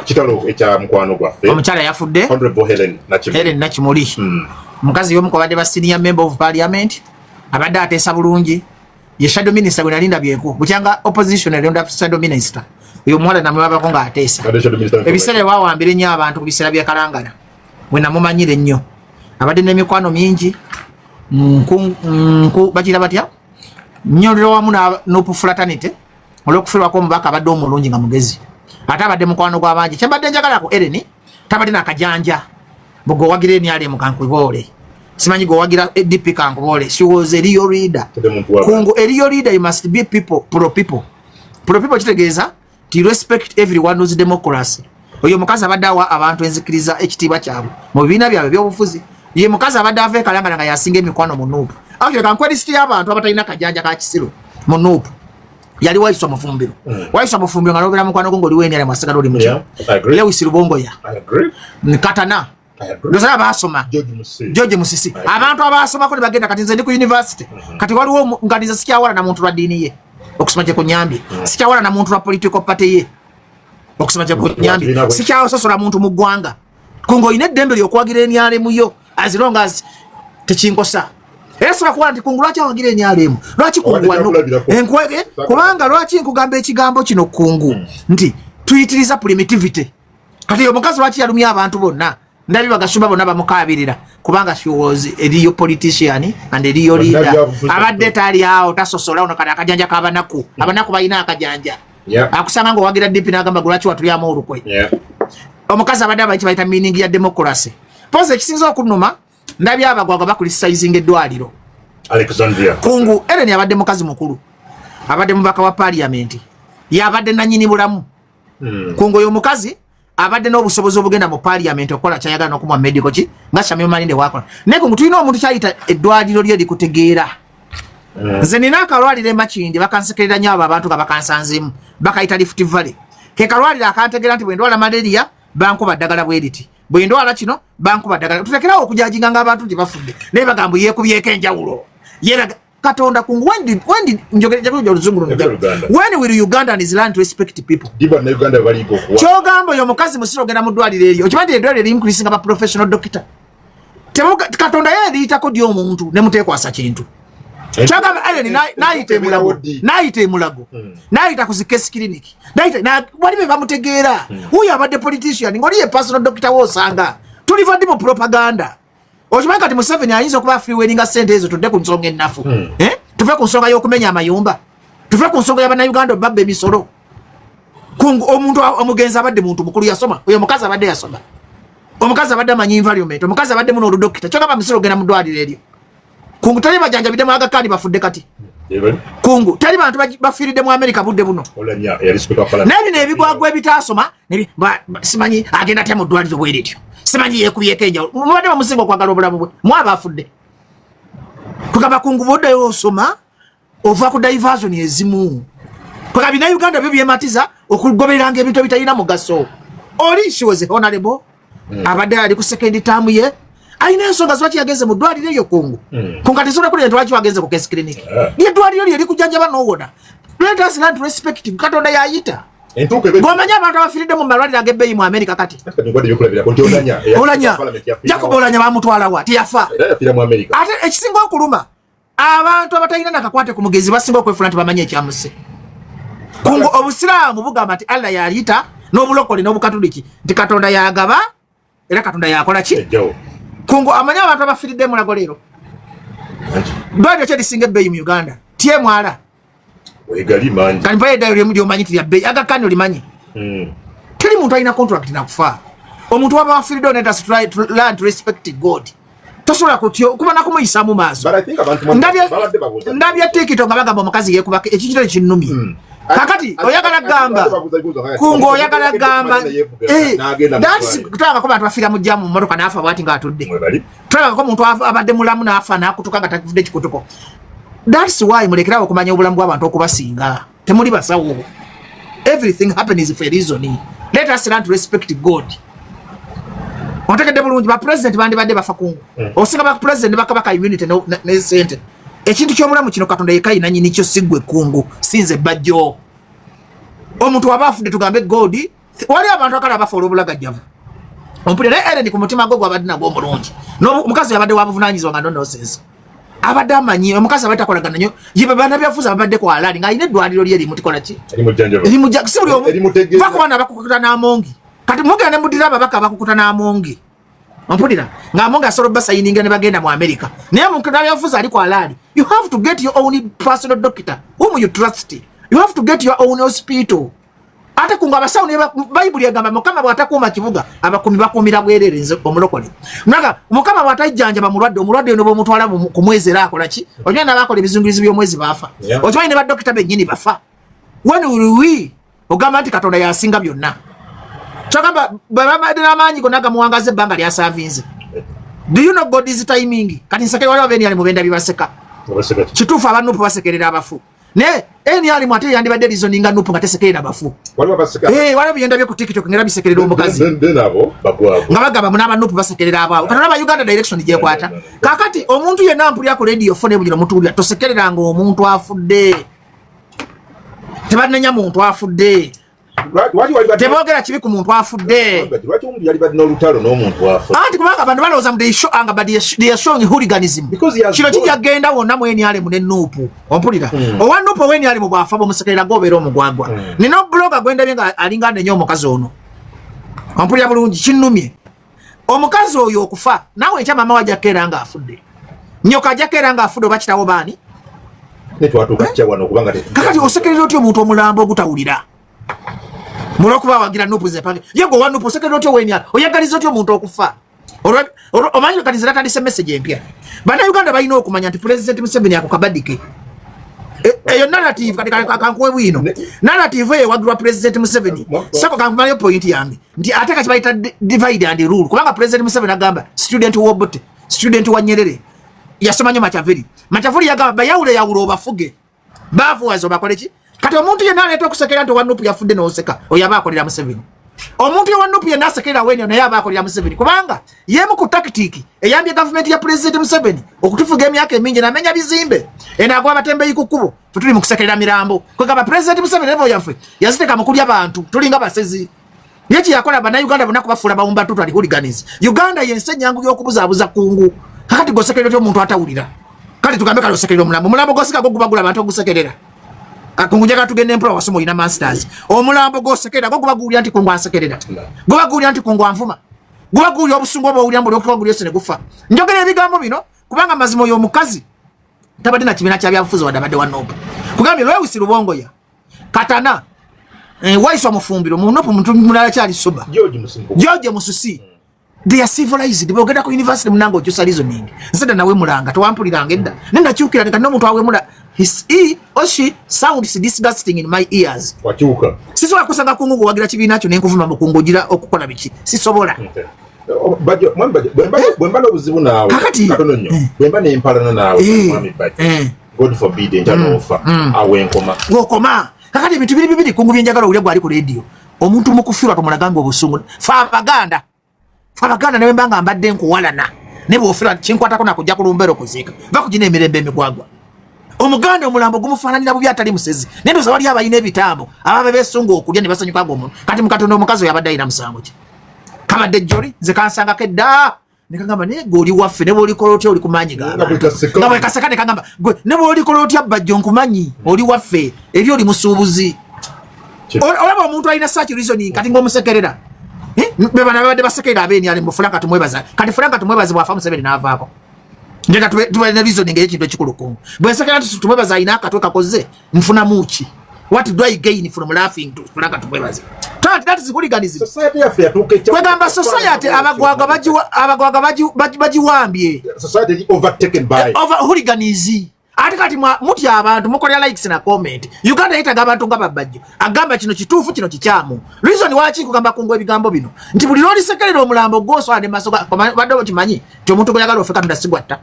Kitalo ekya mukwano gwaffe. Omukyala yafudde. Honorable Helen Nakimuli. Helen Nakimuli. Mukazi y'omu ku babadde ba senior member of parliament, abadde ateesa bulungi. Ye shadow minister gwe nali ndabyeko. Bukyanga opposition eronda shadow minister. Oyo omuwala namulabako ng'ateesa. Abadde shadow minister. Ebiseera ewawambira ennyo abantu ku biseera bya Kalangala. We namumanyira ennyo. Abadde n'emikwano mingi. Nku, nku, bakira batya? Nnyolera wamu n'opu fraternity olw'okufiirwako omubaka abadde omulungi nga mugezi. Ate abadde mukwano gw'abangi. Kye mbadde njagala ku Ellen, tabadde nakajanja. Bwe wagira NRM kankuboole. Simanyi gwe wagira DP kankuboole. She was a real leader. Tebe muntu wa Kungu, a real leader, you must be people, pro people. Pro people kitegeeza ti respect everyone's democracy. Oyo omukazi abadde awa abantu enzikiriza ekitiibwa kyabwe mu bibiina byabwe ebyobufuzi. Ye mukazi abadde ava e Kalangala nga yasinga emikwano mu NUP. Actually, kankuwe lisiti y'abantu abatalina kajanja ka kisiru mu NUP. Yali Waiswa Mufumbiro. Waiswa Mufumbiro nga n'obeera mukwano gwo ng'oli w'NRM asigala oli mutya. Yeah, I agree. Lewis Rubongoya. I agree. Katana. I agree. Ndowooza baasoma. George Musisi. George Musisi. Abantu abaasomako ne bagenda. Kati nze ndi ku university. Kati waliwo nga nze sikyawala na muntu lwa ddiini ye. Okusoma kye kunyambye. Sikyawala na muntu lwa political party ye. Okusoma kye kunyambye. Sikyasosola muntu mu ggwanga. Kungo olina eddembe ly'okwagira NRM yo as long as tekinkosa. Era sobola kuba nti Kungu lwaki awagira NRM? Lwaki Kungu Obadde wano? kyakulabirako. Enkwege kubanga lwaki nkugamba ekigambo kino Kungu nti tuyitiriza primitivity. Kati omukazi lwaki yalumya abantu bonna? Ndabye bagasumba bonna bamukaabirira kubanga she was a real politician and a real leader. Bannabyabufuzi. Abadde tali awo tasosola ono kati akajanja k'abanaku. Abanaku balina akajanja. Akusanga ng'owagira DP n'agamba gwe lwaki watulyamu olukwe. Omukazi abadde amanyi kye bayita meaning ya democracy. Pozi ekisinza okunnuma, ndabye abagwagwa bacriticinga eddwaliro. Alexandria. Kungu, Ellen abadde mukazi mukulu. Abadde mubaka wa parliament. Yabadde nannyini bulamu. Kungu oyo omukazi abadde n'obusobozi obugenda mu parliament okukola kyayagala n'okumuwa medical ki nga Shamim Malinde wakola. Naye Kungu tulina omuntu kyayita eddwaliro lye likutegeera. Nze nina akalwaliro e Makindye, bakansekerera nnyo abo abantu nga bakansanzeemu. Bakayita Rift Valley. Ke kalwaliro akantegeera nti bwe ndwala malaria bankuba ddagala bwe riti. Bwe ndwala kino bankuba ddagala. Tutekerawo okujudginga ng'abantu nti bafudde. Naye bagamba yeekubyeko enjawulo. Yeeraga Katonda Kungu, when did njogera njagala oluzungu luno. Njagala Luganda. When will Ugandans learn to respect people? Diba na Uganda baliga okuwa. Kyogamba oyo omukazi musiro ogenda mu ddwaliro eryo. Okimanyi nti eddwaliro erimu kulisinga ba professional doctor. Temuga, Katonda ye eriyitako ddi omuntu ne muteekwasa kintu. Kyogamba Ellen n'ayita e Mulago, n'ayita e Mulago, n'ayita ku zi case clinic, n'ayita wali be bamutegeera. Wuuyo abadde politician, ng'oli ye personal doctor w'osanga. Tuliva ddi mu propaganda? Okimanyi kati Museveni ayinza okuba freewheelinga ssente ezo, tudde ku nsonga ennafu. Eh? Tuve ku nsonga y'okumenya amayumba. Tuve ku nsonga y'Abannayuganda obabba emisolo. Kungu omuntu omugenzi abadde muntu mukulu yasoma. Oyo omukazi abadde yasoma. Omukazi abadde amanyi environment. Omukazi abadde muno oludokita. Kyogamba musiro ogenda mu ddwaliro eryo. Kungu teri bajanjabidde mu Aga Khan bafudde kati. Kungu teri bantu bafiiridde mu America budde buno. Olanya eyali speaker wa parliament. Naye bino ebigwagwa ebitaasoma, simanyi agenda atya mu ddwaliro bwe lityo. Simanyi yeekubyeko enjawulo. Mubadde bamusinga okwagala obulamu bwe. Mwaba afudde. Kugamba Kungu bw'oddayo osoma, ova ku diversion ezimu. Kugamba Bannayuganda byo byematiza okugobereranga ebintu ebitalina mugaso. Oli she was a honorable. Abadde ali ku second term ye. Alina ensonga lwaki yagenze mu ddwaliro eryo Kungu. Kungu kati sobola kulira nti lwaki wagenze ku case clinic. Lye ddwaliro lye likujjanjaba n'owona. Let us learn to respect Katonda yayita. Entuuko ebe- Bw'omanyi abantu abafiiridde mu malwaliro ag'ebbeeyi mu America kati. Kati ngwadde ebyokulabirako nti Olanya, eyali Olanya. parliament yafiira Jacob Olanya bamutwala wa? Teyafa. Era yafiira mu America. Ate ekisinga okuluma, abantu abatalina nakakwate ku mugezi basinga okwefula nti bamanyi ekyamuse. Kungu obusiraamu bugamba nti Allah yayita n'obulokole n'obukatuliki nti Katonda yagaba era Katonda yakola ki? Ejjawo. Kungu amanyi abantu abafiiridde Mulago leero. Ddwaliro ki erisinga ebbeeyi mu Uganda? Tyemwala. Wegali mangi. Kati mpayo eddwaliro lyemu ly'omanyi nti lya bbeeyi. Aga Khan olimanyi? Teri muntu alina contract nakufa. Omuntu waba afiiridde, let us try to learn to respect God. Tosobola kutyo kuba nakumuyisa mu maaso. But I think abantu babadde babuuza. Ndabye TikTok nga bagamba omukazi yeekubako ekikiro ekinnumye. Kakati oyagala gamba Babuuza ebibuuzo nga- Kungu oyagala gamba N'agenda mu ddwaliro. Tulabako bantu bafiira mu jjamu mu mmotoka n'afa bwati ng'atudde. Mwebali. Tulabako omuntu abadde mulamu n'afa n'akutuka nga tavudde kikutuko. That's why mulekerawo okumanya obulamu bw'abantu okubasinga. Temuli basawo. Everything happens for a reason. Let us learn to respect God. Ontegedde bulungi, ba president bandibadde bafa Kungu. Osinga ba president bakabaka immunity ne sente. Ekintu ky'obulamu kino Katonda yekka yina nnyini kyo, si ggwe Kungu, si nze Bajjo. Omuntu waba afudde tugambe God Wali abantu akala abafa olw'obulagajjavu. Ompulira? Naye Ellen ku mutima gwe gwabadde nagwo omulungi, omukazi yabadde wabuvunanyizibwa nga no nonsense, abadde amanyi omukazi abadde takolagana nnyo ye bannabyafuzi ababadde ku alaali ng'alina eddwaliro lye erimu tikola ki. Erimujjanjaba. Erimujja si buli omu. Erimutegeeza. Va ku baana abakukuta n'amongi. Kati mugenda ne muddira ababaka abakukuta n'amongi. Ompulira? Ng'amongi asobola obasayininga ne bagenda mu America, naye munabyafuzi ali ku alaali, you have to get your own personal doctor whom you trust. You have to get your own hospital. Ate kunga abasawo ne Bayibuli egamba, Mukama bw'atakuuma kibuga, abakuumi bakuumira bwereere. Nze omulokole naga, Mukama bw'atajjanjaba mulwadde, omulwadde ono bw'omutwala ku mwezi era akola ki? Okimanyi n'abakola ebizungirizi by'omwezi baafa? Okimanyi ne badokita bennyini bafa? When will we ogamba nti Katonda yasinga byonna? Kyogamba bwe babadde n'amaanyi gonna gamuwangaza ebbanga lyasaavinze. Do you know God is timing? Kati nseke waliwo abeni ali mubenda bibaseka. Abaseka ki? Kituufu, abanupu basekerera abafu, naye NRM ate yandibadde reasoninga NUP nga tesekerera bafu. Waliwo abaseka. Eh, waliwo byendabye ku TikTok ngera bisekerera omukazi. Then abo bagwagwa. Nga bagamba muna abanupu basekerera abaabo. Kati olaba Uganda direction gyekwata. Kakati omuntu yenna mpulira ku radio phone bugino mutuulira, tosekereranga omuntu afudde. Tebanenya muntu afudde. Lwaki wali Teboogera kibi ku muntu afudde. Lwaki omuntu yali badde n'olutalo n'omuntu afa? Anti kubanga abantu balowooza mu they show anger, but they are showing hooliganism. Because he has Kino gone. kijja genda wonna mu NRM ne NUP. Ompulira? Owa NUP, owa NRM bw'afa bw'omusekerera gobeera omugwagwa. Nina blogger gwendabye nga alinga anenya omukazi ono. Ompulira bulungi? Kinnumye omukazi oyo okufa. Naawe enkya maama wajja keera nga afudde, nyoka ajja keera nga afudde, oba kitawo baani. Ne twatuuka kya wano kubanga Kakati osekerera otya omuntu omulambo ogutawulira mulwokuba wagira NUP zepange? Ye gwe owa NUP osekerera otya ow'NRM? Oyagaliza otya omuntu okufa? Omanyi kati nze natandise message empya. Bannayuganda balina okumanya nti President Museveni ako kabadike. Eyo narrative kati kankuwe bwino. Narrative eyo ewagirwa President Museveni. Sako kankumalayo point yange nti ate kati bayita divide and rule, kubanga President Museveni agamba student wa Obote, student wa Nyerere, yasoma nnyo Machiavelli. Machiavelli yagamba bayawule yawule obafuge, baavuwaza obakole ki. Kati omuntu yenna aleeta okusekera nti owa NUP yafudde n'oseka, oyo aba akolera Museveni. Omuntu owa NUP yenna asekerera wenyo naye aba akolera Museveni, kubanga yemu ku tactic eyambye gavumenti ya President Museveni okutufuga emyaka emingi, namenya bizimbe, eno agwa abatembeyi ku kkubo. Fe tuli mu kusekerera mirambo. Kwegamba President Museveni level yaffe yaziteeka mu kulya bantu, tulinga basezi. Ye kyeyakola Bannayuganda bonna kubafuula bawumba tutali hooligans. Uganda yensi enyangu y'okubuzaabuza kungu. Kakati gosekerera otya omuntu atawulira? Kale tugambe kale osekerera omulambo, omulambo goseka go gubagula abantu ogusekerera. Kungu njagala tugende empola, wasoma, olina masters. Omulambo gosekerera go gubaguulira nti kungu ansekerera? Gubaguulira nti kungu anvuma? Gubaguulira obusungu oba owulira mbuli okubaguulira ese ne gufa? Njogera ebigambo bino kubanga mazima oyo omukazi tabadde na kibiina kya byabufuzi, wadde abadde wa NUP. Kugambye Lewis Lubongoya katana, Waiswa Mufumbiro mu NUP, muntu mulala kyali soba. George Musimbu. George Mususi. They are civilized. Bogenda ku university munango okyusa reasoning. Nze nawe mulanga towampuliranga edda, naye nakyukira neka n'omuntu awemula, his he or she sounds disgusting in my ears. Wakyuka. Sisobola kusanga kungu wagira kibiina kyo nenkuvuma mukungu ogira okukola biki, sisobola. Okay. Bajjo, mwami Bajjo, bwe mba n'obuzibu naawe, Kakati- katono nnyo, bwe mba n'empalana naawe, mwami Bajjo, God forbid, enkya n'ofa, awo enkoma. Ng'okoma. Kakati ebintu biri bibiri kungu byenjagala owulire gwali ku rediyo. Omuntu mu kufiirwa tomulaganga obusungu. Fe Abaganda, fe Abaganda, ne bwe mba nga mbadde nkuwalana, ne bw'ofiirwa kinkwatako nakujja ku lumbeero kuziika. Va kugina emirembe emigwagwa. Omuganda omulambo gumufaananira bubi atali musezi. Naye ndowooza waliyo abalina ebitambo ababa beesunga okulya ne basanyuka ng'omuntu. Kati mukatonda omukazi oyo abadde alina musango ki? Kabadde jjoli nze kansangako edda ne kagamba, naye gwe oli waffe, ne bw'olikola otya oli ku maanyi Nga bwe g'abantu. kaseka. Nga bwe kaseka ne kagamba, gwe ne bw'olikola otya Bajjo nkumanyi oli waffe, eri oli musuubuzi. Olaba omuntu alina such reasoning kati ng'omusekerera. Eh? Be bano ababadde basekerera ab'NRM mu Frank Tumwebaza. Kati Frank Tumwebaza bw'afa Museveni n'avaako. Njega tube ne reasoning ey'ekintu ekikulu kungu. Bwe nsekera nti Tumwebaza alina akatwe kakoze, nfunamu ki? What do I gain from laughing to Frank Tumwebaza? That is hooliganism. Society yaffe yatuuka Kwegamba society abagwaga abagwaga bagiwambye. Society eri overtaken by Over hooliganism. Ate kati mutya abantu mukolera likes na comment. Uganda yetaga abantu nga babajjo agamba kino kituufu, kino kikyamu. Reason waki kugamba kungu ebigambo bino nti buli lwolisekerera omulambo gwoswala ne maaso badde okimanyi nti omuntu gweyagala ofe Katonda sigwatta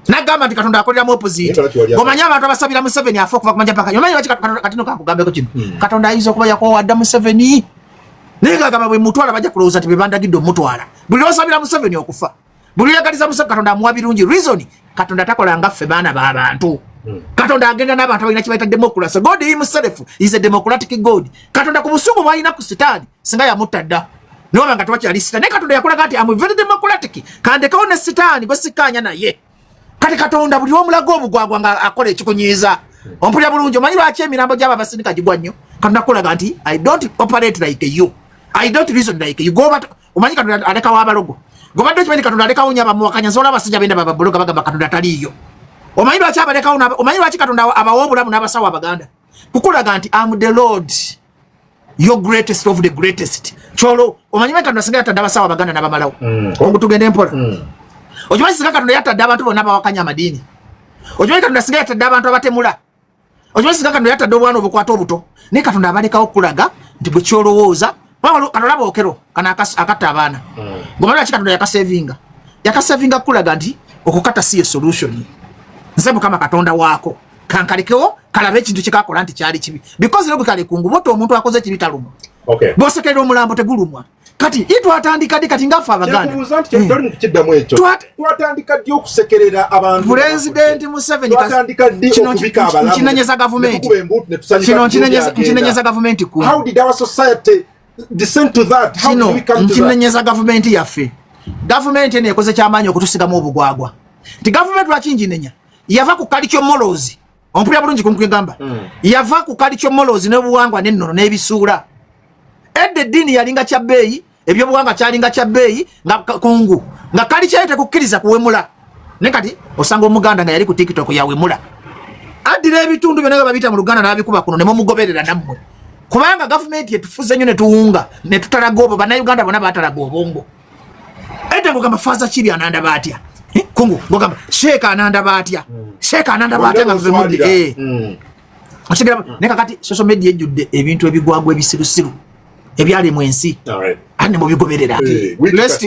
nagamba nti Katonda akoleramu opposite. Naye lwaki wali Omanyi abantu abasabira Museveni afe okuva kumanja paka omanyi lwaki kati no kankugambeko kino. Katonda ayinza okuba yakowadda Museveni, naye ngagamba bwe mutwala bajja kulowooza nti bebandagidde omutwala. Buli lwosabira Museveni okufa, buli oyagaliza Museveni, Katonda amuwa birungi. Reason, Katonda takola nga ffe baana b'abantu. Katonda agenda n'abantu abalina kibayita democracy. God himself is a democratic God. Katonda ku busungu bwalina ku Sitaani, singa yamutta dda, niwaba nga tewakyali Sitaani. Naye Katonda yakulaga nti am very democratic, kandekawo ne Sitaani gwe sikkaanya naye. Kati Katonda buli omulaga obugwagwa nga akola ekikunyiiza. Ompulira bulungi? Omanyi lwaki emirambo gy'abo abasindika gigwa nnyo? Katonda kulaga nti I don't operate like you, I don't reason like you. Goba omanyi Katonda alekawo abalogo. Gobadde okimanyi Katonda alekawo nnyo abamuwakanya? Nsobola abasajja benda bababuloga bagamba Katonda taliiyo. Omanyi lwaki abalekawo? Omanyi lwaki Katonda abawa obulamu n'abasawo abaganda? Kukulaga nti am the Lord, your greatest of the greatest. Kyolo omanyi Katonda singa yatadde abasawo abaganda n'abamalawo. Ongu tugende mpola. Okimanyi singa Katonda yatadde abantu bonna bawakanya amadiini? Okimanyi Katonda singa yatadde abantu abatemula? Okimanyi singa Katonda yatadde obwana obukwata obuto? Naye Katonda abalekawo okulaga nti bwe kyolowooza. Katonda olaba Okero kano akatta abaana. Ngomanyi lwaki Katonda yakasevinga? Yakasevinga kulaga nti okukata si ye solution. Nze Mukama Katonda waako, kankalekewo kalabe ekintu kyekakola nti kyali kibi, because lwe kale kungu bota omuntu akoze ekibi talumwa. Bw'osekerera omulambo tegulumwa. Kati itwatandika ddi kati ngaffe Abaganda? Kyenkubuuza nti toli mu kukiddamu ekyo. Twatandika ddi okusekerera abantu? Pulezidenti Museveni Twatandika ddi kino okubika abalamu? Nkinenyeza gavumenti. Ne tukuba embuutu ne tusanyuka Kino nti agenda. nkinenyeza gavumenti ku How did our society descend to that? How Kino did we come to that? nkinenyeza gavumenti yaffe. Gavumenti eno ekoze kyamaanyi okutusigamu obugwagwa. Nti gavumenti lwaki nginenya? Yava ku culture morals. Ompulira bulungi kunkugamba? Yava ku culture morals n'obuwangwa n'ennono n'ebisuula. Edda eddiini yalinga kya bbeeyi, ebyobuwangwa kyalinga kya bbeeyi, nga kungu nga kali kyayo tekukkiriza kuwemula. Naye kati osanga Omuganda nga yali ku TikTok yawemula, addira ebitundu byonna nga babiyita mu Luganda n'abikuba kuno ne mumugoberera nammwe, kubanga gavumenti etufuze nnyo ne tuwunga ne tutalaga obwo. Bannayuganda bonna batalaga obwongo. Edda ngogamba Faaza Kibi anandaba atya? Eh, kungu ngogamba Sheeka anandaba atya? Sheeka anandaba atya nga nze muddi? Okitegera? Naye kakati social media ejjudde ebintu ebigwagwa, ebisirusiru ebyali mu ensi, ate mubigoberera.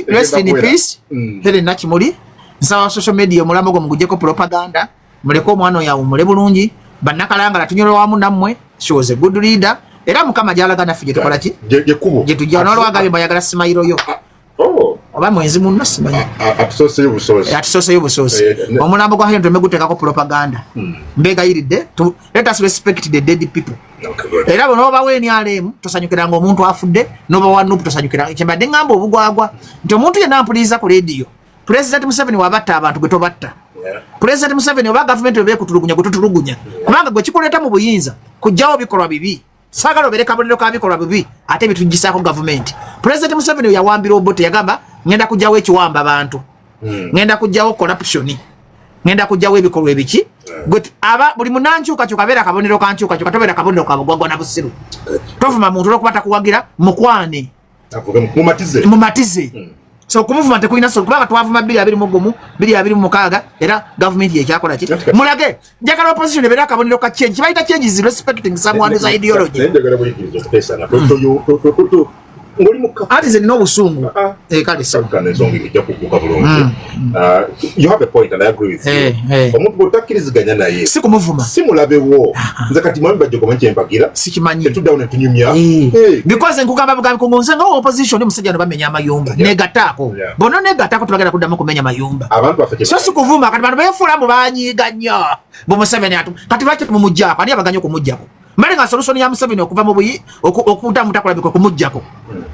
Rest in peace, Helen Nakimuli. Nsaba social media omulamo gwo mugujeko propaganda, muleke omwana oyo awummule bulungi. Bannakalangala tunyolwa wamu nammwe. She was a good leader, era Mukama gyalaga naffe gyetukola ki. Gyekkubo. Gyetujja nolwagambye mbayagala simayiro yo. Oh. Oba mwenzi munno simanyi. Atusoseyo busoose. Atusoseyo busoose. Omulambo gwa Helen tuleme guteekako propaganda. Mbegayiridde, let us respect the dead people. Okay, good. Era bwe noba wa NRM tosanyukiranga omuntu afudde, noba wa NUP tosanyukiranga. Kyembadde ŋŋamba obugwagwa nti omuntu yenna ampuliriza ku leediyo, President Museveni wabatta abantu, gwe tobatta. President Museveni oba gavumenti oba ekutulugunya, gwe totulugunya, kubanga gwe kikuleeta mu buyinza kujjawo bikolwa bibi. Saagala obeere kabonero ka bikolwa bibi ate bitugisaako gavumenti. President Museveni yawambira Obote, yagamba ŋŋenda kujjawo ekiwamba bantu, ŋŋenda kujjawo corruption, ŋŋenda kujjawo ebikolwa ebiki. Gwe aba buli munankyukakyuka abeera kabonero ka nkyukakyuka, tobeera kabonero ka bugwagwa na busiru. Tovuma muntu olwokuba takuwagira, mukwane. Mumatize. Mumatize. So kumuvuma tekulina so, kubanga twavuma 2021, 2026, era gavumenti yekyakola ki? Mulage njagala opposition ebeera akabonero ka change. Kibayita change is respecting someone's ideology. Naye njagala buyigiriza okuteesa na ng'oli muka. Anti nze nina obusungu. Ah. Eh, kale so Kano ensonga ejja kugguka bulungi. You have a point and I agree with you. Omuntu bw'otakkiriziganya naye si kumuvuma. Si mulabewo. Nze kati mwami Bajjo manyi kyempagira. Sikimanyi. Tetuddawo ne tunyumya. Because nkugamba bugambi kungu, nze nga opposition, omusajja no bamenya amayumba, negattaako. Bonna negattaako, tebagenda kuddamu kumenya mayumba. Abantu baffe So si kuvuma. Kati bano beefuula mbu banyiiga nnyo bu Museveni atu. Kati lwaki tumumuggyako? Ani abaganya okumuggyako? Mbale nga solution ya Museveni okuva mu buyi okutamu takulabika okumuggyako.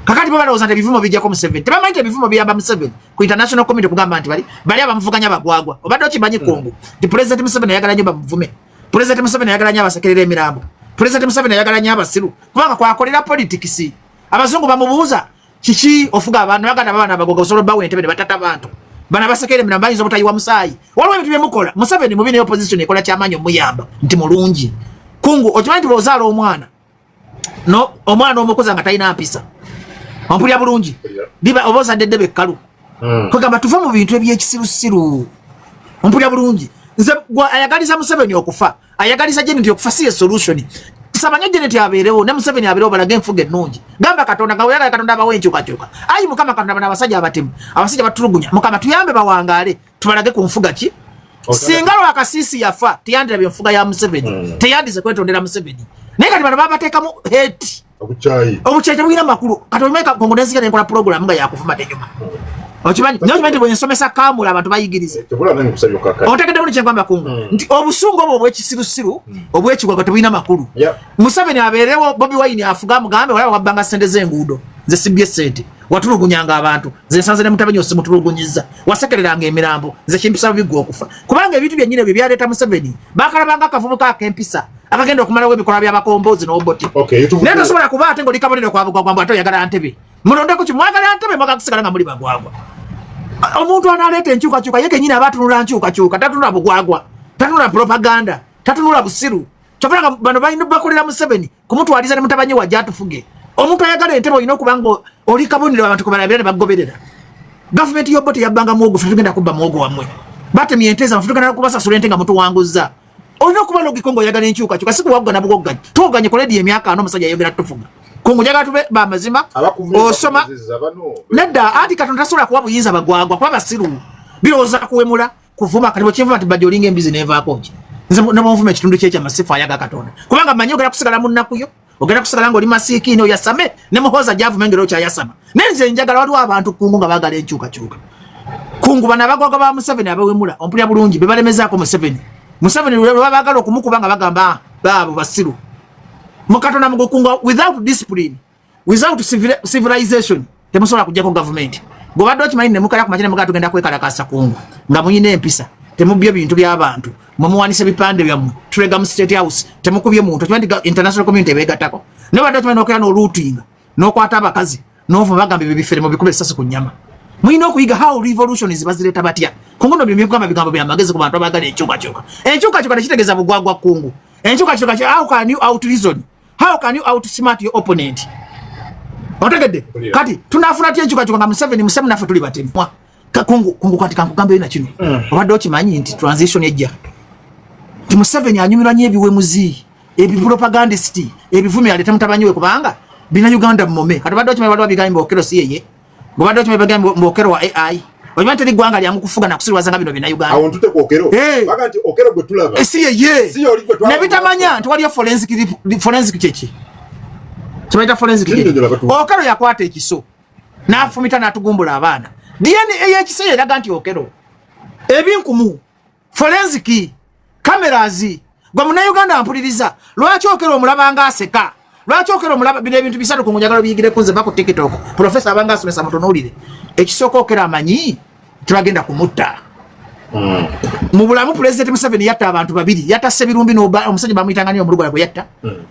Kakati bo balowooza nti ebivumo bijjako Museveni. Tebamanyi nti ebivumo biyamba Museveni ku international community okugamba nti bali abamuvuganya bagwagwa. Obadde okimanyi, Kungu, nti President Museveni ayagala nnyo bamuvume? President Museveni ayagala nnyo abasekerera emirambo. President Museveni ayagala nnyo abasiru, kubanga kwakolera politics. Abazungu bamubuuza kiki ofuga abantu, baganda abaana abagoga osobola obbawa entebe ne batata bantu bano abasekera emirambo, bayinza obutayiwa musaayi. Waliwo ebintu byemukola. Museveni mubi, naye opposition ekola kyamaanyi omuyamba nti mulungi. Kungu, okimanyi nti bw'ozaala omwana, no omwana omukuza nga talina mpisa, ompulira bulungi, liba oba ozadde eddebe ekkalu. Kwegamba tuve mu bintu ebyekisirusiru. Ompulira bulungi? Nze gwe ayagaliza Museveni okufa, ayagaliza Janet okufa, si ye solution. Saba nnyo Janet abeerewo ne Museveni abeerewo, balage enfuga ennungi. Gamba Katonda nga weyagala Katonda abawe enkyukakyuka. Ayi Mukama Katonda, bano abasajja abatemu, abasajja batulugunya, Mukama tuyambe bawangaale, tubalage ku nfuga ki. Singa Lwakasiisi yafa, teyandirabye enfuga ya Museveni, teyandize kwetondera Museveni. Naye kati bano babateekamu hate. Obukyayi. Obukyayi tebulina makulu. Kati olimeka Kongo nenzija nenkola program nga yakuvuma tenyuma. Okimanyi naye, okimanyi nti bwensomesa kamula abantu bayigiriza. Otegedde buli kyengamba, kunga nti obusungu obwo obwekisirusiru, obwekigwaga, tebulina makulu. Museveni abeerewo, Bobi Wine afuga, mugambe, olaba wabbanga sente z'enguudo, nze sibbye sente. Watulugunyanga abantu, nze nsanze ne mutabani osimutulugunyiza. Wasekereranga emirambo, nze kimpisa bigwa okufa. Kubanga ebintu byennyini ebyo byaleeta Museveni, bakalabanga akavubuka ak'empisa akagenda okumalawo ebikolwa by'abakombozi n'Obote. Naye tosobola kuba ate ng'oli kabonero kwa bugwagwa mbu ate oyagala ntebe. Mulondeko ki? Mwagala ntebe, mwagala kusigala nga muli bagwagwa. Omuntu analeeta enkyukakyuka ye kenyini aba atunula nkyukakyuka, tatunula bugwagwa, tatunula propaganda, tatunula busiru. Kyovanga bano balina bakolera Museveni kumutwaliza ne mutabanyi wajja atufuge. Omuntu ayagala entebe olina okuba nga oli kabonero abantu kubalabira ne bagoberera. Gavumenti y'Obote yabbanga muwogo, ffe tugenda kubba muwogo wammwe. Batemye ente zaffe, tugenda kubasasula ente nga mutuwanguzza. Olina okuba logical ng'oyagala enkyukakyuka, si kuwagga na buwogganyi. Tuwogganye ku lediyo emyaka 40, omusajja ayogera tufuga. Kungu, njagala tube bamazima. Osoma nedda, anti Katonda tasobola kuwa buyinza bagwagwa, kuba basiru, birowooza kuwemula, kuvuma. Kati bwekinvuma nti bajja olinga embizi, nevaako ki? Nze nebonvuma ekitundu kyekyamasifu ayaga Katonda, kubanga manyi ogenda kusigala mu nnaku yo, ogenda kusigala nga oli masiikiini oyasame ne Muhooza gyavuma engeri okyayasama. Naye nze njagala, waliwo abantu, kungu, nga baagala enkyukakyuka. Kungu, bano abagwaga ba Museveni abawemula, ompulira bulungi, be balemezaako Museveni. Museveni lwe baagala okumukuba nga bagamba, "Ah, baabo basiru." Mukatonda mugukunga without discipline, without civilization, temusobola kujjako gavumenti. Gobadde okimanyi nemukala kumakya nemugaa tugenda kwekalakasa, kungu, nga muyina empisa, temubbye bintu by'abantu, mwemuwanisa ebipande byammwe tulega mu State House, temukubye muntu. Okimanyi nti international community ebeegattako? Naye badde okimanyi nokera n'oluutinga n'okwata abakazi n'ova, bagamba ebyo bifere, mubikuba essasi ku nnyama. Mulina okuyiga how revolutions bazireeta batya. Kungu, no byemugamba bigambo bya magezi ku bantu abaagala enkyukakyuka. Enkyukakyuka tekitegeeza bugwagwa, kungu. Enkyukakyuka, how can you out reason, how can you outsmart your opponent? Otegedde? Kati tunafuna tya enkyukakyuka nga Museveni musemu, naffe tuli batemu? Kungu, kungu, kati kankugambe na kino. Obadde okimanyi nti transition ejja, nti Museveni anyumirwa nnyo ebiwemuzi, ebipropagandist, ebivumi, aleeta mutabanyi we, kubanga bina Uganda mumome. Kati obadde okimanyi waliwo bigambo Okello si yeye? Obadde okimanyi bigambo mbu Okello wa AI? Okimanyi teri ggwanga lyangu kufuga nakusirwaza nga bino bina Uganda? Awo ntute ku Okello. Baga nti Okello gwe tulaba Eh, si yeye. Si oli gwe twalaba. Nebitamanya nti waliyo forensic, forensic kyeki kibaita forensic kyeki? Kinnyonnyola batu. Okello yakwata ekiso n'afumita n'atugumbula abaana. DNA y'ekiso eraga nti Okello. Ebinkumu, forensic cameras. Gwe Munnayuganda mpuliriza, lwaki Okello omulaba nga aseka? Lwaki Okello omulaba? Bino ebintu bisatu ku njagala obiyigire ku nze. Va ku TikTok, profesa abanga asomesa, mutunuulire. Ekisooka, Okello amanyi tebagenda kumutta. Mu bulamu Pulezidenti Museveni yatta abantu babiri. Yatta Sebirumbi, omusajja bamuyitanga niyo omulugala gwe yatta.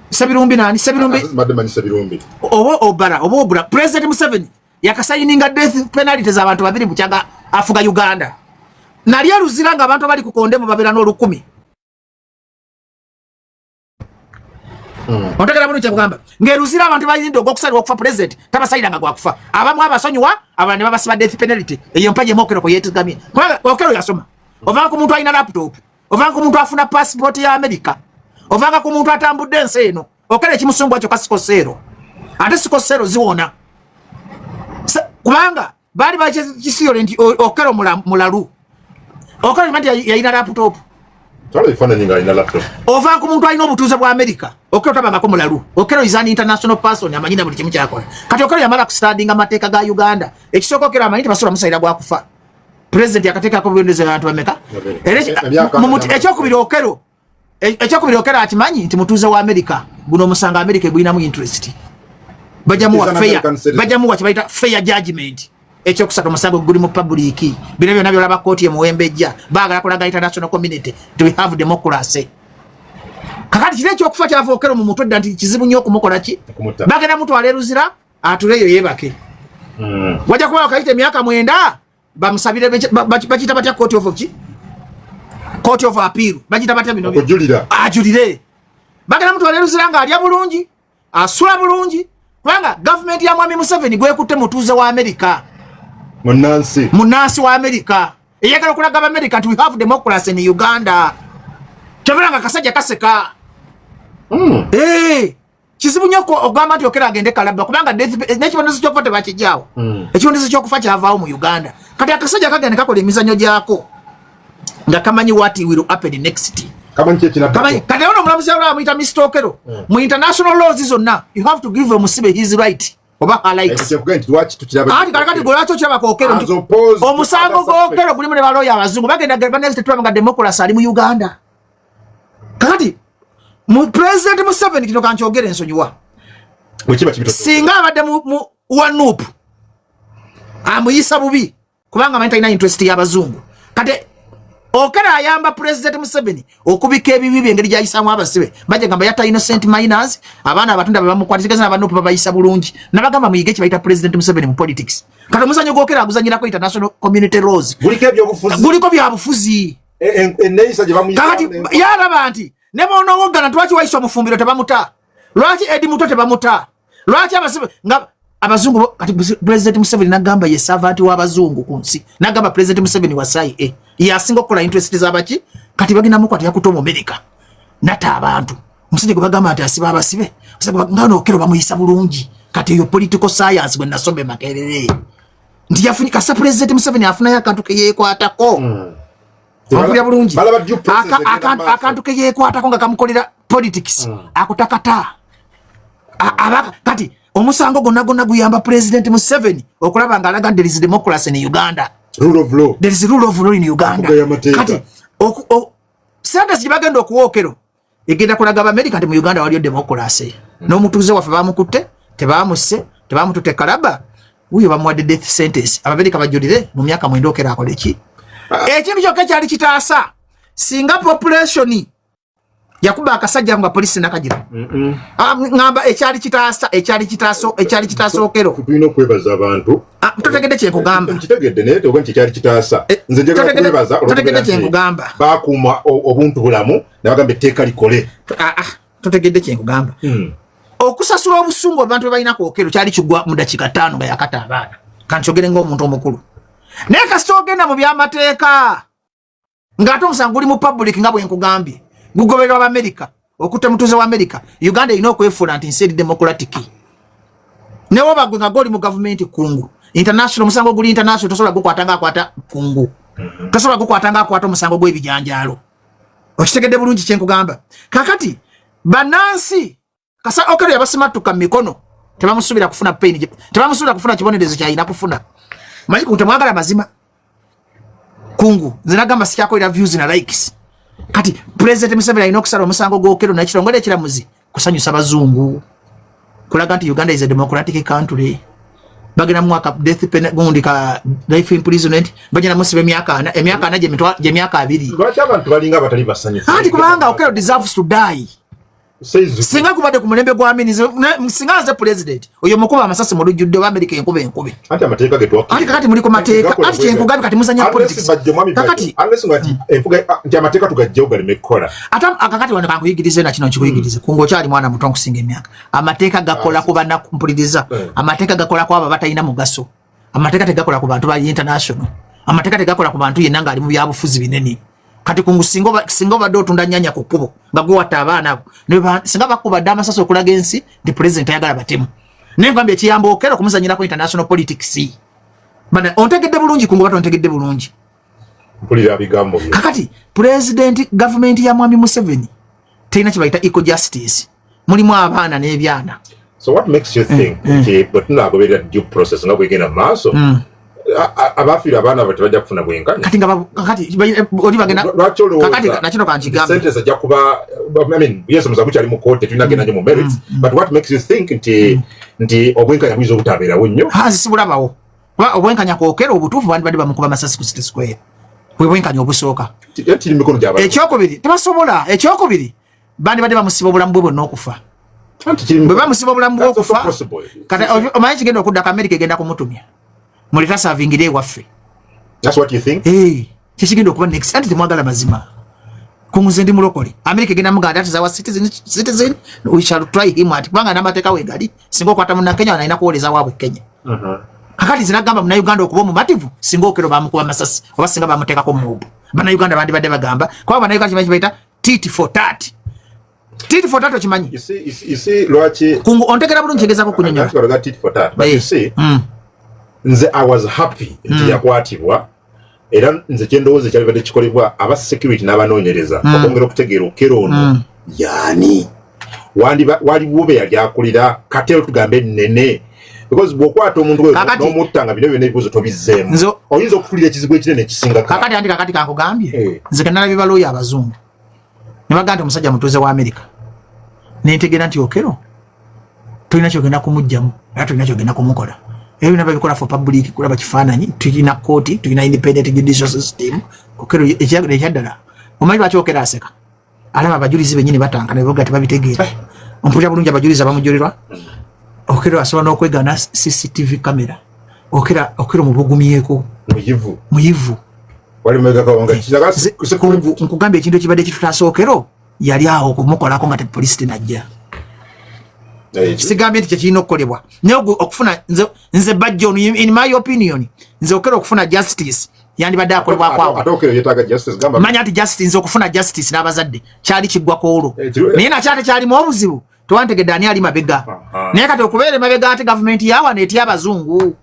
Sebirumbi nani? Sebirumbi. Mbadde manyi Sebirumbi. Oba Obara oba Obura. Pulezidenti Museveni yakasayininga death penalty z'abantu babiri bukyaga afuga Uganda. Nali eruzira nga abantu abali ku kondemu babeera n'olukumi. Otegera bulungi kyekugamba ng'eruzira abantu bayinda ogwokusalirwa okufa, pulezidenti tabasaliranga gwakufa. Abamu abasonyiwa, abalala ne babasiba death penalty. Eyo mpaji emu Okello kwe yeetegamye, kubanga Okello yasoma. Ovanga ku muntu alina laptop, ovanga ku muntu afuna passport ya America, ovanga ku muntu atambudde ensi eno. Okello ekimusumbwa kyokka sickle cell, ate sickle cell ziwona. Kubanga baali bakisiyole nti Okello mulalu. Okello nti yalina laptop. Twala ebifaananyi nga alina laptop. Ova ku muntu alina obutuuze bwa America. Okello tabangako mulalu. Okello is an international person, amanyi na buli kimu kyakola. Kati Okello yamala kustudyinga amateeka ga Uganda. Ekisooka, Okello amanyi tebasobola musalira gwa kufa. President yakateekako obulendezo abantu bameka? Babiri. Era Emyaka ekyokubiri, Okello ekyokubiri, Okello akimanyi nti mutuuze wa America. Guno omusango America egulinamu interest, bajamuwa He's an fair American citizen. Bajamuwa kyebayita fair judgment. Ekyokusatu, omusango guli mu public. Bino byonna byolaba kooti emuwembejja, baagala kulaga international community nti we have democracy. Kakati kiri ekyokufa kyava Okello mu mutwe dda nti kizibu nnyo okumukola ki? Okumutta. Bagenda mutwala eruzira atuleyo yeebake. Wajja kuba wakayita emyaka 90, bamusabire bakiyita batya? Court of ki? Court of appeal bagiyita batya bino? Okujulira. Ajulire. Bagenda mutwala eruzira ng'alya bulungi, asula bulungi, kubanga gavumenti ya mwami Museveni gwekutte mutuuze wa Amerika. Munansi. Munansi wa Amerika, eyagala okulaga Abamerika nti we have democracy in Uganda. Kyovera nga kasajja kaseka. Eh, kizibu nnyo ogamba nti Okello agende kalabba, kubanga n'ekibonerezo ky'okufa tebakijjaawo. Ekibonerezo ky'okufa kyavaawo mu Uganda. Kati akasajja kagenda kakola emizannyo gyako nga kamanyi what will happen next. Kamanyi ki ekinaddako. Kamanyi. Kati ono omulamuzi yalaba amuyita Mr Okello. Mu international laws zonna, you have to give omusibe his right. Oba highlights. Anti kakati gwe lwaki okiraba ku Okello? Omusango gw'Okello gulimu ne balooya abazungu bagenda banezi, tetulaba nga democracy ali mu Uganda. Kakati mu President Museveni, kino kankyogere, ensonyiwa, singa abadde mu wa NUP amuyisa bubi kubanga amanyi talina interest y'abazungu. Kati Okello ayamba President Museveni okubika ebibi bye, engeri gyayisamu abasibe. Bajja gamba yatta innocent minors, abaana abatunda bebamukwata. Kigeza aba NUP babayisa bulungi. Nabagamba muyige kibayita President Museveni mu politics. Kati omuzanyo gw'Okello aguzanyirako international community laws. Guliko byabufuzi. Kakati yalaba nti ne bonowoggana, lwaki wayiswa mufumbiro tebamuta? Lwaki Edi Muto tebamuta? Lwaki abasibe nga abazungu? Kati President Museveni nagamba ye servant w'abazungu ku nsi. Nagamba President Museveni wa CIA, yasinga okukola interest z'abaki. Kati bagenda mukwata, yakuta Omumerika nata abantu, omusajja gwe bagamba nti asiba abasibe, nga n'Okello bamuyisa bulungi. Kati eyo political science gwe nasoma e Makerere nti yafunye kasa President Museveni afunayo akantu keyeekwatako. Ompulira bulungi? Akantu keyeekwatako nga kamukolera politics akutakata. Kati omusango gwonna gwonna guyamba President Museveni okulaba nga alaga there is democracy in Uganda. Rule of law. There is rule of law in Uganda. Kati sentence gye bagenda okuwa Okello egenda kulaga Abamerika nti mu Uganda waliyo democracy. N'omutuuze waffe bamukutte, tebamusse, tebamututte kalaba, wuyo bamuwadde death sentence. Abamerika bajulire mu myaka 9 Okello akole ki? Ekintu kyokka ekyali kitaasa, singa population yakuba akasajja nga polisi nakagira. Ngamba ekyali kitaasa, ekyali kitaasa Okello. Tulina okwebaza abantu. Ah, totegedde kyenkugamba. Nkitegedde, naye toga nti ekyali kitaasa. Nze njagala kwebaza. Totegedde kyenkugamba. Bakuuma obuntu bulamu nabagamba etteeka likole. Ah, ah, totegedde kyenkugamba. Okusasula obusungu abantu bwe balina ku Okello kyali kigwa mu dakiika 5 nga yakata abaana. Kankyogere ng'omuntu omukulu, naye kasita ogenda mu byamateeka ng'ate omusango guli mu public, nga bwe nkugambye gugobererwa Abamerika, okutta mutuuze wa Amerika, Uganda erina okwefuula nti nsi eri democratic. Newoba gwe nga goli mu gavumenti, kungu international, omusango guli international, tosobola gukwata nga akwata kungu, tosobola gukwata nga akwata omusango gw'ebijanjaalo. Okitegedde bulungi kyenkugamba? Kakati bannansi kasa Okello yabasimatuka mu mikono, tebamusuubira kufuna pain, tebamusuubira kufuna kibonerezo kyalina kufuna. Manyi kungu temwagala mazima. Kungu nze nagamba sikyakolera views na likes. Kati President Museveni alina okusala omusango gw'Okello nekitongole ekiramuzi kusanyusa bazungu, kulaga nti Uganda is a democratic country. Bagenda mwaka death pen gundi ka life imprisonment, bagenda musiba emyaka 40, emyaka 40 gyemyaka 20. Lwaki abantu balinga abatali basanyufu? Anti kubanga Okello deserves to die. Singa kubadde ku mulembe gwa Amini, singa nze president oyo mukuba amasasi mu lujjudde oba Amerika enkuba enkube. Anti amateeka ge twakka. Anti kakati muli ku mateeka, anti kyenkugambye, kati muzanya politics. Kakati unless nga nti enfuga nti amateeka tugajjewo galeme kukola. Ate akakati wano kankuyigirize na kino nkikuyigirize. Kungu okyali mwana muto nkusinga emyaka. Amateeka gakola ku banaku, mpuliriza. Amateeka gakola ku abo abatalina mugaso. Amateeka tegakola ku bantu ba international. Amateeka tegakola ku bantu yenna ng'ali mu byabufuzi binene. Kati kungu singa obadde otunda nyanya ku kkubo nga gwe watta abaana abo, singa bakubadde amasasi okulaga ensi nti president ayagala batemu. Naye ngambye ekiyamba Okello okumuzanyirako international politics. Bana ontegedde bulungi kungu, bata ontegedde bulungi? Mpulira bigambo byo. Kakati president, government ya Mwami Museveni terina kye bayita equal justice, mulimu abaana n'ebyana. So what makes you think nti bwe tunaagoberera due process nga bwegenda mu maaso, abafiirwa abaana abo tebajja kufuna bwenkanya? Kati nga kakati oli bagenda Lwaki olowooza kakati nakino kankigambe. Sentence ajja kuba, I mean, yes, omusango gukyali mu kooti, tulina genda nnyo mu merits, but what makes you think nti obwenkanya buyinza obutabeerawo nnyo? Hazi sibulabawo, kuba obwenkanya ku Okello obutuufu bandibadde bamukuba masasi ku City Square, bwe bwenkanya obusooka. Kiri mu mikono gy'abantu. Ekyokubiri tebasobola. Ekyokubiri bandibadde bamusiba obulamu bwe bwonna okufa. Anti kiri mu Bwe bamusiba obulamu That's also bw'okufa, possible. Kati omanyi kigenda okuddako, Amerika egenda kumutumya muleta savingire ewaffe. That's what you think? Eh, kyekigenda okuba next. Anti temwagala mazima. Kunguze ndi mulokole, Amerika egenda muganda ati zawa citizen, we shall try him at, kubanga n'amateeka wegali, singa okwata munnakenya alina kuwoleza waabwe Kenya. Kakati zinagamba munnayuganda okuba omumativu, singa Okello bamukuba masasi oba singa bamuteekako mob, bannayuganda bandibadde bagamba, kuba bannayuganda kimanyi kibayita tit for tat. Tit for tat okimanyi? You see, lwaki Kungu ontegera bulungi kyegezako kunyonyola? Lwaki balaga tit for tat? But you see, nze I was happy nti yakwatibwa, era nze kyendowooza ekyalibadde kikolebwa aba security n'abanoonyereza okwongera okutegeera Okello ono yaani. Waliwo be yali akulira katero, tugambe ennene. Because bw'okwata omuntu oyo n'omutta nga bino byonna ebibuuzo tobizzeemu, oyinza okutulira ekizibu ekinene ekisinga. Kakati anti kakati kankugambye, nze kanalabye balooya abazungu ne bagamba nti omusajja mutuuze wa Amerika, nentegeera nti Okello tolina kyogenda kumugjamu era tolina kyogenda kumukola. Ebyo byonna babikola for public kulaba kifaananyi. Tulina kooti, tulina independent judicial system. Okello ekyaddala omanyi lwaki Okello aseka? Alaba abajulizi bennyini batanka ne boga tebabitegeera. Ompulira bulungi? Abajulizi abamujulirwa, Okello asobola n'okwegaana CCTV camera. Okello, Okello mubugumyeko. Muyivu. Muyivu. Wali mumegakawanga. Nkugambye ekintu ekibadde kitutaasa Okello, yali awo okumukolako nga tepoliisi tenajja. Sigambye nti kyekirina okukolebwa, naye okufuna nze bajja ono, in my opinion, nze Okello okufuna justice yandibadde akolebwako awo. Ate Okello yeetaaga justice, gamba. Manya nti justice, nze okufuna justice n'abazadde kyali kiggwako olwo. Eh, Naye nakyo ate kyalimu obuzibu, tewantegedde ani ali mabega. Naye kati okubeera emabega, ate gavumenti yawana etya abazungu?